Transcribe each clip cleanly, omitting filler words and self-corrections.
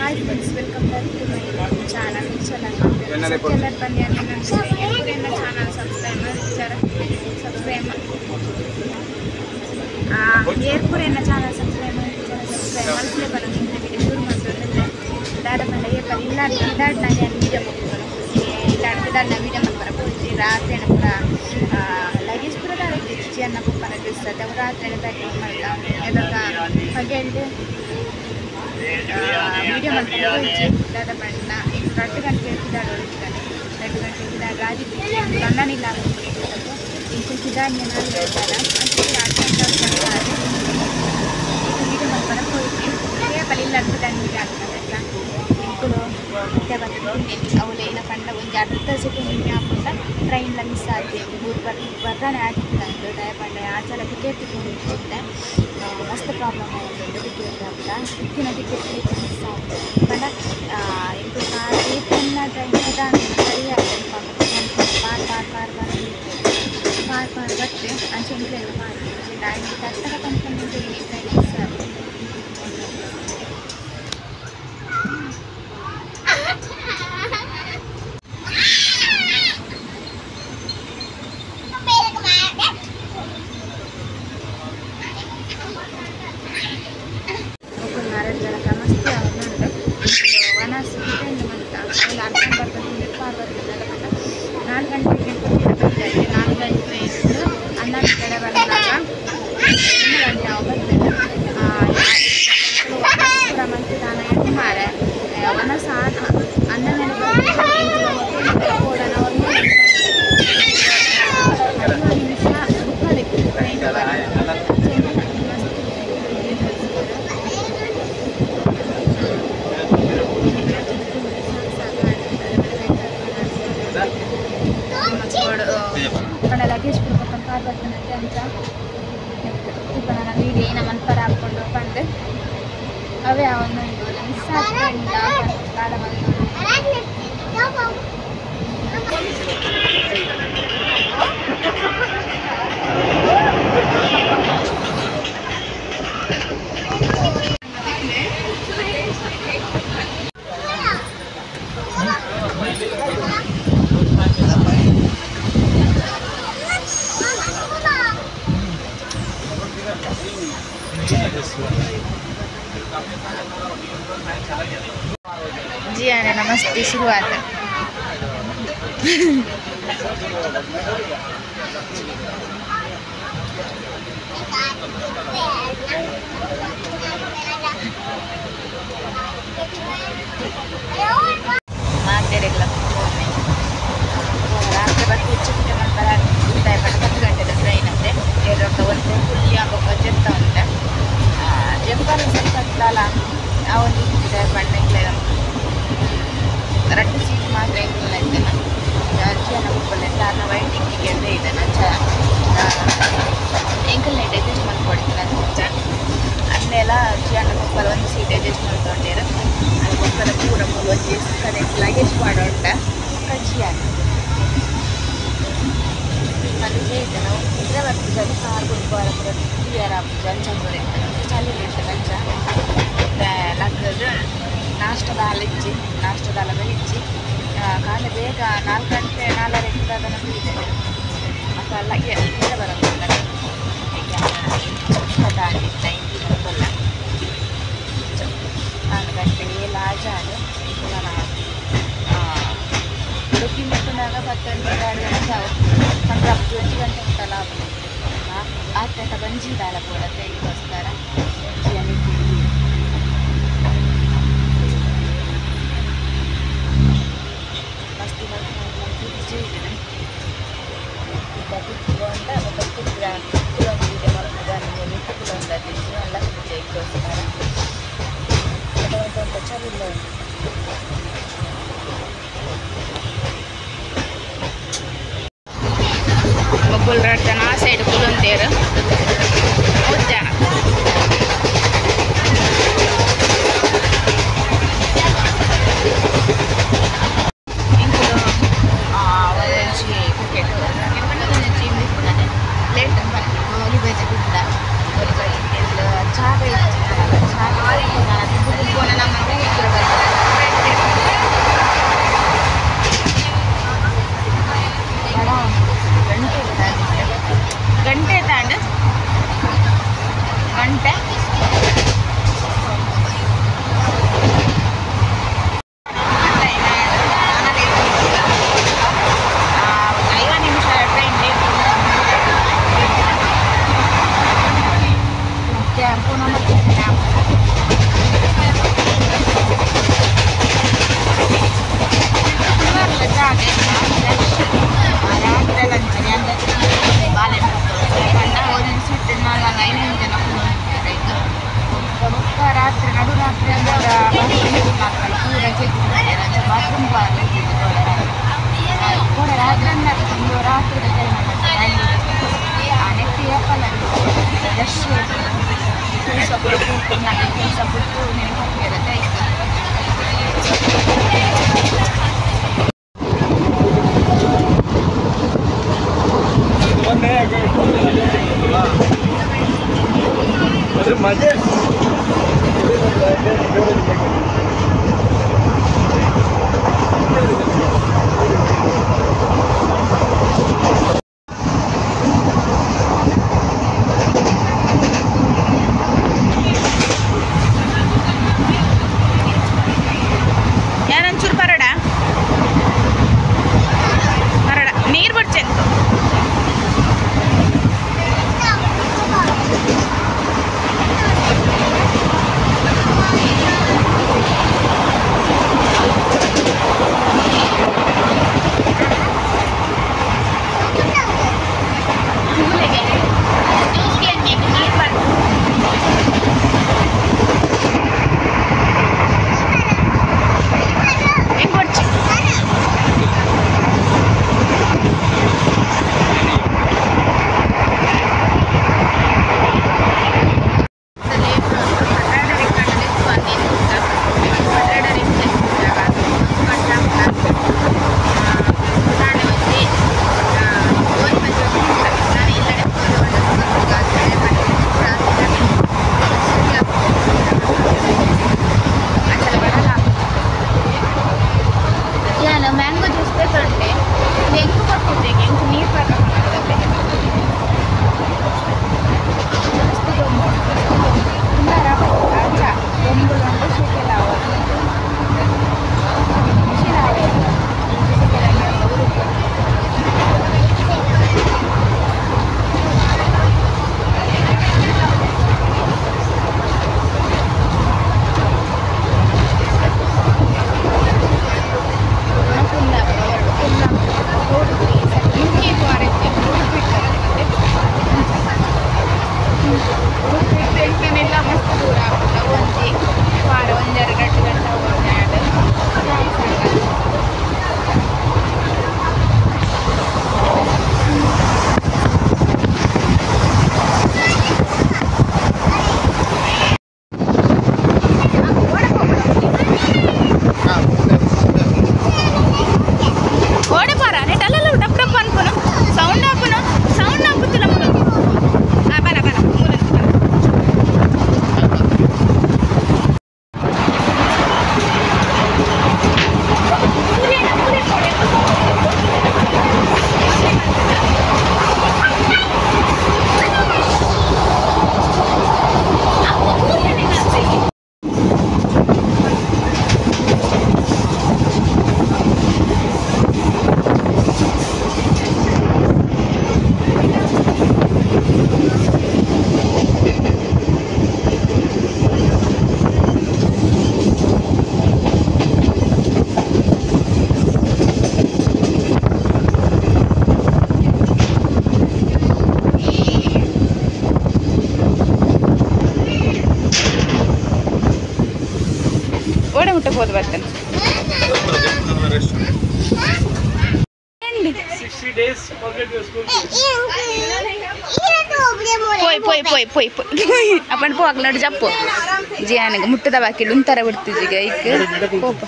Hi friends, welcome back to my channel. Channel subscribe channel subscribe subscribe ಶುರು ದಾದ ಪಂಡ ಏಪ ಇಲ್ಲ ವಿಡಿಯೋ ವಿಡಿಯೋ ಮಲ್ಪರ ಪೋಜಿ ರಾತ್ರಿ ಪೂರ ಲಗೇಜ್ ಪೂರ ದಾದ ಅನ್ನ ಪಪ್ಪನ ಡ್ರೆಸ್ ಅವು ರಾತ್ರಿ ಪ್ಯಾಕಿಂಗ್ ಮಲ್ತ ಎದೊಕ ಪಗೆಲ್ಡ್ ವಿಡಿಯೋ ಮಲ್ಪರ ಪೋಜಿ ದಾದ ಪಂಡ ಈಗ 2 ಗಂಟೆ ಕಿದಾಡ್ 2 ಗಂಟೆ ಕಿದಾಡ್ ರಾಜಿ ಅಣ್ಣನಿಲ್ಲ ಇಂಕು ಕಿದಾಡ್ನ ನಾಲ್ ಗಂಟೆ ವಿಡಿಯೋ ಮಲ್ಪರ ಪೋಜಿ ಏಪಲ ಇಲ್ಲ ವಿಡಿಯೋ ಆಗ್ತದೆ ಇಂಕುಲು ಅವಳು ಪಂಡ ಒಂಜಿ ಅರ್ಧ ಸೆಕೆಂಡ್ ಆಪುಂಡ ಟ್ರೈನ್ಲ ಮಿಸ್ ಆತಿ ಊರು ಬರ್ರಾನೆ ಆತಿತ್ತು ದಯ ಪಂಡ ಆಚಲ ಟಿಕೆಟ್ ತಿಕ್ಕೊಂಡೆ ಮಸ್ತ್ ಪ್ರಾಬ್ಲಮ್ ಆಯ್ತು ಟಿಕೆಟ್ ಅಂತ ಇತ್ತಿನ ಟಿಕೆಟ್ ಮಿಸ್ ಆಯ್ತು ಪಂಡ ಇಂಕು ಏತನ್ನ ಟ್ರೈನ್ ಸರಿ ಆಗ್ತದೆ ಪಾರ್ ಪಾರ್ ಪಾರ್ ಪಾರ್ ಪಾರ್ ಪಾರ್ ಬತ್ತೆ ಅಂಚೆ ಇಂಕ್ಲೆಗ್ ಮಾಡಿ ತಟ್ಟಕ ಪನ್ಪುಂಡು ಟ್ರೈನ್ ಮಿಸ್ ಆಯ್ತು. ಲಗೇಜ್ ಪೂರ ಕಾರ್ ಬರ್ತದೆ ಅಂತ ವೀಡಿಯೋ ಏನ ಮನ್ಪರ ಹಾಕೊಂಡು ಪಂಡು ಅವೇ ಅವನು ಮಿಸ್ ಆಗ್ತದೆ ಕಾಲ ಬಂದು. जी आने नमस्ते शुरुआत ರಾತ್ರಿ ಬತ್ತು ಹೆಚ್ಚು ನಂತರ 10 ಗಂಟೆದ ಟ್ರೈನ್ ಅಂತೆ 2 ಫುಲ್ ಆಗೋಕ ಜೆತ್ತ ಉಂಟೆ ಜಂಪರ್ ಸ್ವಲ್ಪ ಅಲ್ಲ ಆ ಒಂದು ಬಣ್ಣ ರಡ್ಡು ಸೀಟ್ ಮಾತ್ರ ಎಂಕುಲ ಇದ್ದೇನೆ ಅಜ್ಜಿಯನ್ನ ಕುಪ್ಪಲ್ಲ ಅನ್ನ ವೈಟಿಂಗ್ ಟಿಕೆಟ್ ಇದೆ ಎಂಕಲ್ ನೈಟ್ ಅಡ್ಜಸ್ಟ್ ಮಾಡ್ಕೊಡ್ತೀನಿ ಅದು ಹುಚ್ಚ ಅನ್ನೆಲ್ಲ ಅಜ್ಜಿಯನ್ನ ಕುಪ್ಪಲ ಒಂದು ಸೀಟ್ ಅಡ್ಜಸ್ಟ್ ಮಾಡ್ಕೊಂಡಿರು ಅಲ್ಲಿ ಕುಪ್ಪಲ ಪೂರ ಮೂರು ಕಡೆ ಲಗೇಜ್ ಮಾಡೋಂಟ ಅಜ್ಜಿಯಾನ ಅದು ಇದೆ ನಾವು ಇದ್ರೆ ಬರ್ತದೆ ಅದು ಕಾರ್ ಗುಡ್ಬಾರ ಪೂರ ಕ್ಲಿಯರ್ ಆಪುಜಿ ಅಂಚ ಪೂರ ಇರ್ತದೆ ಚಳಿ ಇರ್ತದೆ ಅಂಚ ಲಕ್ಕದು ನಾಷ್ಟದ ಇಚ್ಚಿ ನಾಷ್ಟದ ಬೆಳಿಚ್ಚಿ ಕಾಲ ಬೇಗ 4 ಗಂಟೆ 4:30 ಇದೆ ಮತ್ತು ಅಲ್ಲಿಗೆ ಬೇಗ ಬರೋದಿಲ್ಲ ಇಂದಿಲ್ಲ 4 ಗಂಟೆ ಲಾಜಾನು ಉಡುಪಿ ಮುಟ್ಟುನಾಗ 10 ಗಂಟೆ 2 ಗಂಟೆ ಪಂದ್ರ 1 ಗಂಟೆ ಮುಟ್ಟಲ್ಲ ಆತ ಬಂಜಿದಾಲ ಕೂಡ ತೆಗೆಗೋಸ್ಕರ ಮೊಬ್ಬುಲ್ ರಡ್ಡು ಜನ ಆ ಸೈಡ್ ಕುಲೊಂದೇರು 3 ಜನ ಚಾ ಚಾ ನಡು ರಾತ್ರಿ ಪೂರ ಬಾತ್ರೂಮ್ ಕೂಡ ರಾತ್ರಿ ಒಂದು ರಾತ್ರಿ ನೆಕ್ಸ್ಟ್ ಏಪಲ್ ರಶ್ ಕೆಲಸ ಬಿಟ್ಟು ನೆನಪು ಯಾನಂಚೂರು ಪರಡ ಪರಡ ನೀರು ಬಿಡ್ಚೆ ಮ್ಯಾಂಗೋ ಜ್ಯೂಸ್ ಬೇಕಂటే ಹೆಂಗೆ ಕೊಡ್ತಿದ್ದೆ ಹೆಂಗೆ ನೀರು ಮುಟ್ಟ ಹೋದ್ ಬರ್ತಾನೆ. ಪೋಯ್ ಪೋಯ್ ಪೋಯ್ ಪೋಯ್ ಪೋಯ್ ಅಪ್ಪನ ಪೋ ಅಗ್ಲಡು ಜಪ್ಪು ಜಿಯಾನಗ ಮುಟ್ಟದ ಬಾಕಿ ಉಂತರ ಬಿಡ್ತಿದ್ದೀಗ ಐಕ್ ಪೋಪ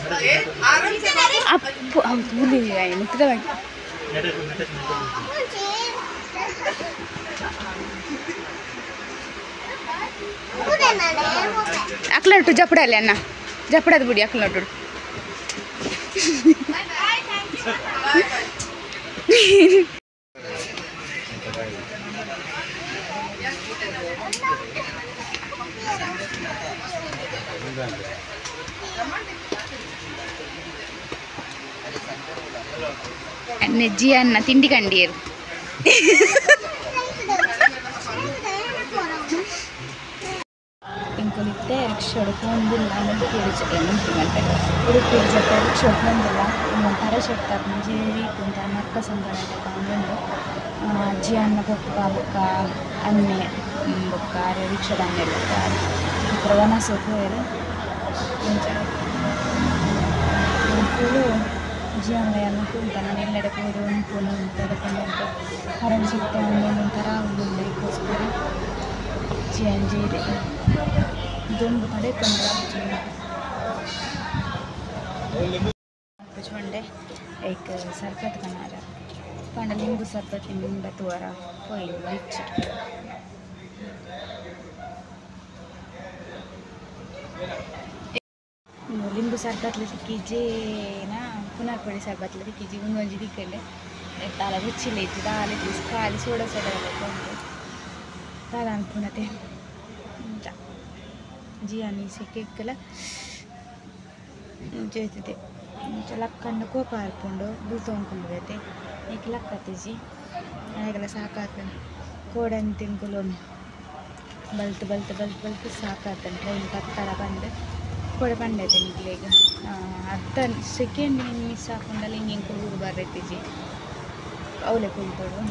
ಅಪ್ಪು ಹೌದು ಹುಲಿ ಮುಟ್ಟದ ಬಾಕಿ ಅಕ್ಲಟ್ಟು ಜಪ್ಪಡಲ್ಲ ಅಣ್ಣ ಜಪ್ಪಡದು ಬಿಡಿ ಅಕ್ಲಟ್ಟು ನೆಜ್ಜಿ ಅನ್ನ ತಿಂಡಿ ಕಂಡಿಯರು ಎಂಕುಲಿತ್ತೆ ರಿಕ್ಷಾ ಹೊಂದಿಲ್ಲ ಉಡುಪಿ ಉಡುಪಿ ಜೊತೆ ರಿಕ್ಷಾ ಹೊಂದಿಲ್ಲ ಒಂಥರ ಶೆಟ್ಟಾಪ್ ಜೇರಿ ಒಂಥರ ಮರ್ಕ ಸಂದರ್ಭ ಒಂದು ಅಜ್ಜಿ ಅನ್ನ ಬೊಕ್ಕ ಬೊಕ್ಕ ಅನ್ನೆ ಬೊಕ್ಕ ರಿಕ್ಷಾದ ಅನ್ನೆ ಬೊಕ್ಕ ವನಸು ಪೋಯರು. ಎಂಕುಲು ಜಿಯಾನ್ಲ ಯಾನ್ ತೂಂತ ನನ ಎಲ್ಲೆಡೆ ಪೋದು ಉನ್ಪುನು ದಾದ ಕರೆಂಟ್ ಸಿಕ್ತ ಒಂತರ ಆವೊಂದುಂಡು ಐಕೋಸ್ಕರ ಜಿಯಾನ್ ಜೀರೆ ದೊಂಬು ತಡೆಪೊಂದು ಪುಚ್ಕೊಂಡೆ ಐಕ್ ಸರ್ಬತ್ ಕನಾರ ಪಂಡ ಲಿಂಬು ಸರ್ಬತ್ ನಿಂಬ ತೂವರ ಪೋಯಿನ್ ರಿಚ್ ಲಿಂಬು ಸರ್ಬತ್ಲ ತಿಕ್ಕಿಜೇನ ಪುನರ್ಪೊಡಿ ಸರ್ಬತ್ಲ ತಿಕ್ಕಿಜಿ ಉಂದೊಂಜಿ ತಿಕ್ಕಂಡೆ ದಾಲ ರುಚಿಲ ಇಜ್ಜಿ ದಾಲ ಇಜ್ಜಿ ಖಾಲಿ ಸೋಡಾ ಸೋಡಾ ಕೊಂದು ದಾದ ಅನ್ಪುಂಡತೆ ಇಂಚ ಜಿಯಾನಿ ಸೆಕೆಕ್ಕಲ ಇಂಚ ಇಂಚ ಲಕ್ಕಂಡ ಕೋಪ ಆರ್ಪುಂಡು ಬುಲ್ತೊಂದು ಐಕ್ ಲಕ್ಕತ್ತಿಜಿ ಐಕಲ ಸಾಕಾತಂಡು ಕೋಡಂತಿಂಕುಲು ಬಲ್ತು ಬಲ್ತು ಬಲ್ತು ಬಲ್ತು ಸಾಕಾತಂಡು ಟ್ರೈನ್ ಪತ್ತರ ಬಂದು ಕೋಡೆ ಪಂಡೈತೆ ನಿಕ್ಲೆಗ್ ಅರ್ಧ ಸೆಕೆಂಡ್ ಮಿಸ್ ಆಪುಂಡಲ ಇಂಕ್ ಎಂಕ್ ಊರು ಬರ್ರೈತಿಜಿ ಅವಲೆ ಕುಲ್ತೊಡು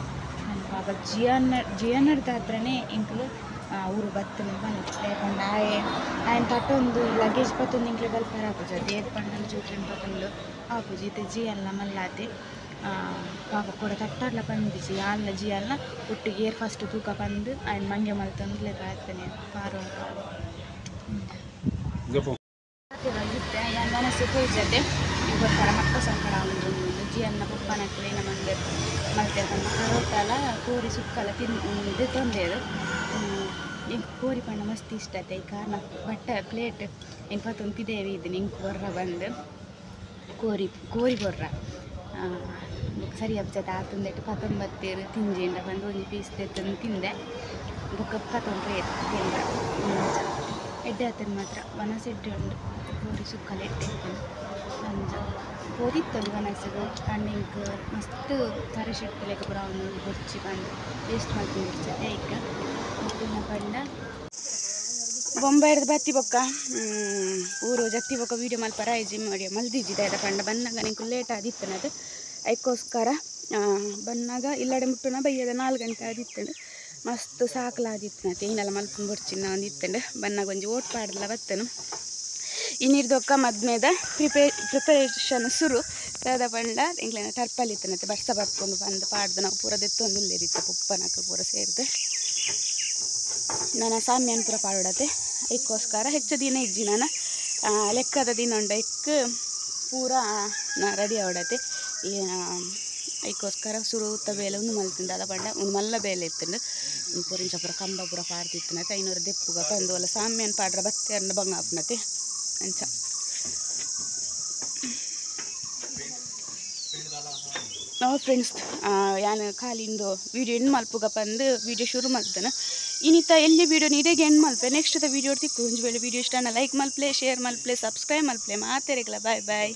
ಪಾಪ ಜಿಯಾನ ಜಿಯಾನರ್ದ ಹತ್ರನೇ ಎಂಕುಲು ಊರು ಬತ್ತುನು ಪಂಡ ಪಂಡ ಆಯೆ ಆಯನ್ ತಟೊಂದು ಲಗೇಜ್ ಪತ್ತೊಂದು ಎಂಕ್ಲೆ ಬಲ್ಪರ ಆಪುಜಿ ಅದು ಏತ್ ಪಂಡಲ ಜೋಕ್ಲೆನ್ ಪತ್ತೊಂದು ಆಪುಜಿ ಇತ್ತೆ ಜಿಯಲ್ಲ ಮಲ್ಲಾತೆ ಪಾಪ ಕೊಡ ತಟ್ಟಾರ್ಲ ಪಂದಿಜಿ ಆಲ್ನ ಜಿಯಲ್ನ ಒಟ್ಟಿಗೆ ಏರ್ ಫಸ್ಟ್ ತೂಕ ಪಂದು ಆಯನ್ ಮಂಗೆ ಮಲ್ತೊಂದು ಲೆಕ್ಕ ಆತನೆ ಪಾರೋ ಇತ್ತೆ ಯಾನ್ ಮನಸ್ಸು ಪೂಜತೆ ಗೊತ್ತರ ಮಕ್ಕ ಸಂಕಡ ಉಂಡು ಜಿಯನ್ನ ಪೊಪ್ಪನಕ್ಲೆ ಮಂಗೆ ಮಲ್ತೆರ್ ಪಂಡ ಪರೋಟಲ ಕೋರಿ ಸುಕ್ಕಲ ತಿಂದು ತೊಂದೇರು ಎಂಕ್ ಕೋರಿ ಪಂಡ ಮಸ್ತ್ ಇಷ್ಟ ಆತೆ ಈ ಕಾರಣ ಬಟ್ಟ ಪ್ಲೇಟ್ ಎಂಕ್ ಪತ್ತೊಂದು ಪಿದೇವಿ ಇದ್ದೀನಿ ಇಂಕ್ ಬೊರ್ರ ಬಂದು ಕೋರಿ ಕೋರಿ ಬೊರ್ರ ಬೊಕ ಸರಿ ಆಪುಜತೆ ಆತುಂದೆಟ್ ಪತ್ತೊಂಬತ್ತೇರು ತಿಂಜಿಂಡ ಬಂದು ಒಂಜಿ ಪೀಸ್ ದೆತ್ತೊಂದು ತಿಂದೆ ಬೊಕ ಪತ್ತೊಂದು ಪ್ಲೇಟ್ ತಿಂದ ಎಡ್ಡೆ ಆತನ ಮಾತ್ರ ವನಸ್ ಎಡ್ಡೆ ಉಂಡು ಕೋರಿ ಸುಕ್ಕಲ ಎಡ್ಡೆ ಇತ್ತುಂಡು ಅಂಚ ಪೋದಿತ್ತೊಲಿ ವನಸ್ಗ್ ಆಂಡ ಎಂಕ್ ಮಸ್ತ್ ತರೆ ಶೆಟ್ಟ್ ಪೂರ ಆವೊಂದುಂಡು ಬೊರ್ಚಿ ಪಂದ್ ವೇಸ್ಟ್ ಮಲ್ತೊಂದು ಬೊರ್ಚತೆ ಐಕ್ ಬೊಕ್ಕ ಪಂಡ ಬೊಂಬೈರ್ದ್ ಬತ್ತಿ ಬೊಕ್ಕ ಊರು ಜತ್ತಿ ಬೊಕ್ಕ ವೀಡಿಯೋ ಮಲ್ಪರ ಆಯ್ಜಿ ವೀಡಿಯೋ ಮಲ್ದಿಜ್ಜಿ ದಾದ ಪಂಡ ಬನ್ನಗ ಎಂಕ್ ಲೇಟ್ ಆದಿತ್ತನದು ಐಕೋಸ್ಕರ ಬನ್ನಗ ಇಲ್ಲಡೆ ಮುಟ್ಟುನ ಬಯ್ಯದ 4 ಗಂಟೆ ಆದಿತ್ತುಂಡು ಮಸ್ತ್ ಸಾಕಲ ಆದಿತ್ತನತೆ ಈನಲ ಮಲ್ಪುನು ಬೊರ್ಚಿನ ಒಂದಿತ್ತುಂಡು ಬನ್ನಗ ಒಂಜಿ ಓಟ್ ಪಾಡ್ದಲ ಬತ್ತನು ಇನ್ನಿರ್ದೊಕ್ಕ ಮದ್ಮೆದ ಪ್ರಿಪರೇಷನ್ ಸುರು ದಾದ ಪಂಡ ಎಂಕ್ಲೆನ ಟರ್ಪಲ್ ಇತ್ತನತೆ ಬರ್ಸ ಬರ್ಪುಂಡು ಪಂದ್ ಪಾಡ್ದು ನಾವು ಪೂರ ದೆತ್ತೊಂದುಲ್ಲೆರ್ ಇತ್ತ ಪೊಪ್ಪನಕುಲು ಪೂರ ಸೇರ್ದ್ ನನ ಸಾಮ್ಯಾನ್ ಪೂರ ಪಾಡೊಡತೆ ಐಕೋಸ್ಕರ ಹೆಚ್ಚು ದಿನ ಇಜ್ಜಿ ನನ ಲೆಕ್ಕದ ದಿನ ಉಂಡು ಐಕ್ ಪೂರ ನಾ ರೆಡಿ ಆವಡತೆ ಐಕೋಸ್ಕರ ಸುರುತ ಬೇಲೆ ಉಂದು ಮಲ್ತಿಂದ ದಾದ ಪಂಡ ಉಂದು ಮಲ್ಲ ಬೇಲೆ ಇತ್ತುಂಡು ಪೂರ ಇಂಚ ಪೂರ ಕಂಬ ಪೂರ ಪಾಡ್ದಿತ್ತಿನತೆ ಐನೂರು ದೆಪ್ಪುಗ ಪಂದು ಒಲ ಸಾಮ್ಯಾನ್ ಪಾಡ್ರ ಬತ್ತೆರ್ಂಡ ಬಂಗ ಆಪುನತೆ ಅಂಚ ನಾವು ಫ್ರೆಂಡ್ಸ್ ಯಾನ್ ಖಾಲಿ ಇಂದು ವೀಡಿಯೋ ಎಂಡ್ ಮಲ್ಪುಗ ಪಂದು ವೀಡಿಯೋ ಶುರು ಮಲ್ತನ ಇನ್ನಿತ ಎಲ್ಲಿ ವೀಡಿಯೋ ಇಡೆಗೆ ಎಂಡ್ ಮಲ್ಪೆ ನೆಕ್ಸ್ಟ್ ದ ವೀಡಿಯೋ ತಿಕ್ಕು ಒಂಜಿ ವೇಳೆ ವೀಡಿಯೋ ಇಷ್ಟ ಲೈಕ್ ಮಲ್ಪ್ಲೆ ಶೇರ್ ಮಲ್ಪ್ಲೆ ಸಬ್ಸ್ಕ್ರೈಬ್ ಮಲ್ಪ್ಲೆ ಮಾತೆರೆಗ್ಲ ಬಾಯ್ ಬಾಯ್.